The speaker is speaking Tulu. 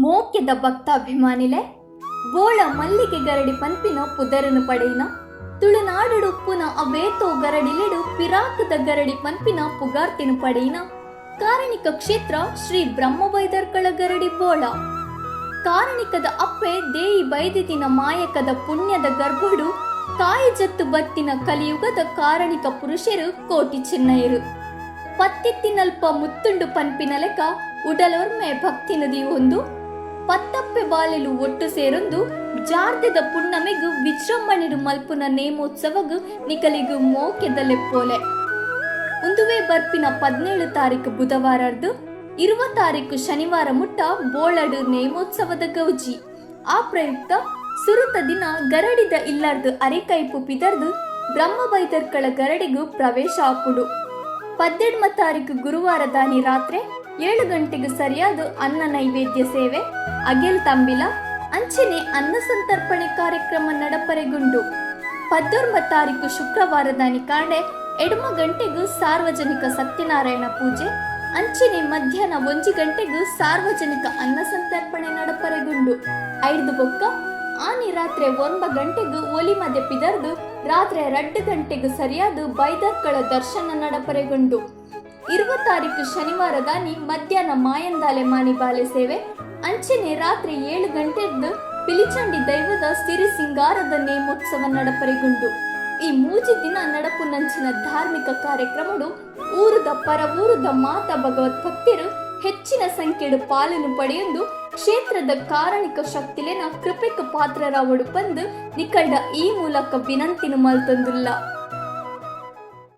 ಮೋಕೆದ ಭಕ್ತಾಭಿಮಾನಿಲೆ, ಬೋಳ ಮಲ್ಲಿಗೆ ಗರಡಿ ಪನ್ಪಿನ ಪುದರನು ಪಡೆಯಿನ, ತುಳುನಾಡುಡು ಉಪ್ಪುನ ಅವೇತೋ ಗರಡಿಲೆಡು ಪಿರಾಕದ ಗರಡಿ ಪನ್ಪಿನ ಪುಗಾರ್ತಿನ ಪಡೆಯಿನ ಕಾರಣಿಕ ಕ್ಷೇತ್ರ ಶ್ರೀ ಬ್ರಹ್ಮಬೈದರ್ಕಳ ಗರಡಿ ಬೋಳ. ಕಾರಣಿಕದ ಅಪ್ಪೆ ದೇಯಿ ಬೈದಿದಿನ ಮಾಯಕದ ಪುಣ್ಯದ ಗರ್ಭಡು ಕಾಯಿ ಜತ್ತು ಬತ್ತಿನ ಕಲಿಯುಗದ ಕಾರಣಿಕ ಪುರುಷರು ಕೋಟಿ ಚೆನ್ನಯರು. ಪತ್ತಿತ್ತಿನಲ್ಪ ಮುತ್ತುಂಡು ಪನ್ಪಿನ ಲೆಕ ಉಡಲೊರ್ಮೆ ಭಕ್ತಿ ನದಿ ಒಂದು ಪತ್ತಪ್ಪೆ ಬಾಲೆಲು ಒಟ್ಟು ಸೇರೊಂದು ಜಾರ್ದೆದ ಪುಣ್ಣಮೆಗು ವಿಜೃಂಭಣೆಡು ಮಲ್ಪುನ ನೇಮೋತ್ಸವಗು ನಿಕಲಿಗು ಮೋಕೆದ ಲೆಪ್ಪೋಲೆ. ಉಂದುವೇ ಬರ್ಪಿನ 17 ತಾರೀಕು ಬುಧವಾರರ್ದು 20 ತಾರೀಕು ಶನಿವಾರ ಮುಟ್ಟ ಬೋಳಡು ನೇಮೋತ್ಸವದ ಗೌಜಿ. ಆ ಪ್ರಯುಕ್ತ ಸುರುತ ದಿನ ಗರಡಿದ ಇಲ್ಲರ್ದು ಅರಿಕೈಪು ಪಿದರ್ದು ಬ್ರಹ್ಮಬೈದರ್ಕಳ ಗರಡಿಗು ಪ್ರವೇಶ ಆಪುಂಡು. 18 ತಾರೀಕು ಗುರುವಾರ ದಾನಿ ರಾತ್ರಿ 7 ಗಂಟೆಗೆ ಸರಿಯಾದ ಅನ್ನ ನೈವೇದ್ಯ ಸೇವೆ, ಅಗೆಲ್ ತಂಬಿಲ, ಅಂಚನೆ ಅನ್ನ ಸಂತರ್ಪಣೆ ಕಾರ್ಯಕ್ರಮ ನಡಪರೆಗುಂಡು. 19 ತಾರೀಕು ಶುಕ್ರವಾರದಾನಿ ಕಾಂಡೆ ಎಡ್ಮ ಗಂಟೆಗೂ ಸಾರ್ವಜನಿಕ ಸತ್ಯನಾರಾಯಣ ಪೂಜೆ, ಅಂಚನೆ ಮಧ್ಯಾಹ್ನ 1 ಗಂಟೆಗೂ ಸಾರ್ವಜನಿಕ ಅನ್ನ ಸಂತರ್ಪಣೆ ನಡಪರೆಗುಂಡು. ಐದು ಬೊಕ್ಕ ಆನಿ ರಾತ್ರಿ 9 ಗಂಟೆಗೂ ಒಲಿಮದೆ ಪಿದರ್ದು ರಾತ್ರಿ 2 ಗಂಟೆಗೂ ಸರಿಯಾದ ಬೈದರ್ಕಳ ದರ್ಶನ ನಡಪರೆಗುಂಡು. 20 ತಾರೀಕು ಶನಿವಾರದಾನಿ ಮಧ್ಯಾಹ್ನ ಮಾಯಂದಾಲೆ ಮಾನಿಬಾಲೆ ಸೇವೆ, ಅಂಚನೆ ರಾತ್ರಿ 7 ಗಂಟೆದ್ದು ಪಿಲಿಚಂಡಿ ದೈವದ ಸಿರಿ ಸಿಂಗಾರದ ನೇಮೋತ್ಸವ ನಡಪರೆಗುಂಡು. ಈ ಮೂಜಿ ದಿನ ನಡಪು ನಂಚಿನ ಧಾರ್ಮಿಕ ಕಾರ್ಯಕ್ರಮಡು ಊರುದ ಪರ ಊರುದ ಮಾತ ಭಗವತ್ ಭಕ್ತರು ಹೆಚ್ಚಿನ ಸಂಖ್ಯೆಡು ಪಾಲನು ಪಡೆಯೊಂದು ಕ್ಷೇತ್ರದ ಕಾರಣಿಕ ಶಕ್ತಿಲೆನ ಕೃಪೆಕ್ ಪಾತ್ರರಾವಡು ಪಂದು ನಿಕಲ್ಡ ಈ ಮೂಲಕ ವಿನಂತಿನು ಮಲ್ತೊಂದುಲ್ಲ.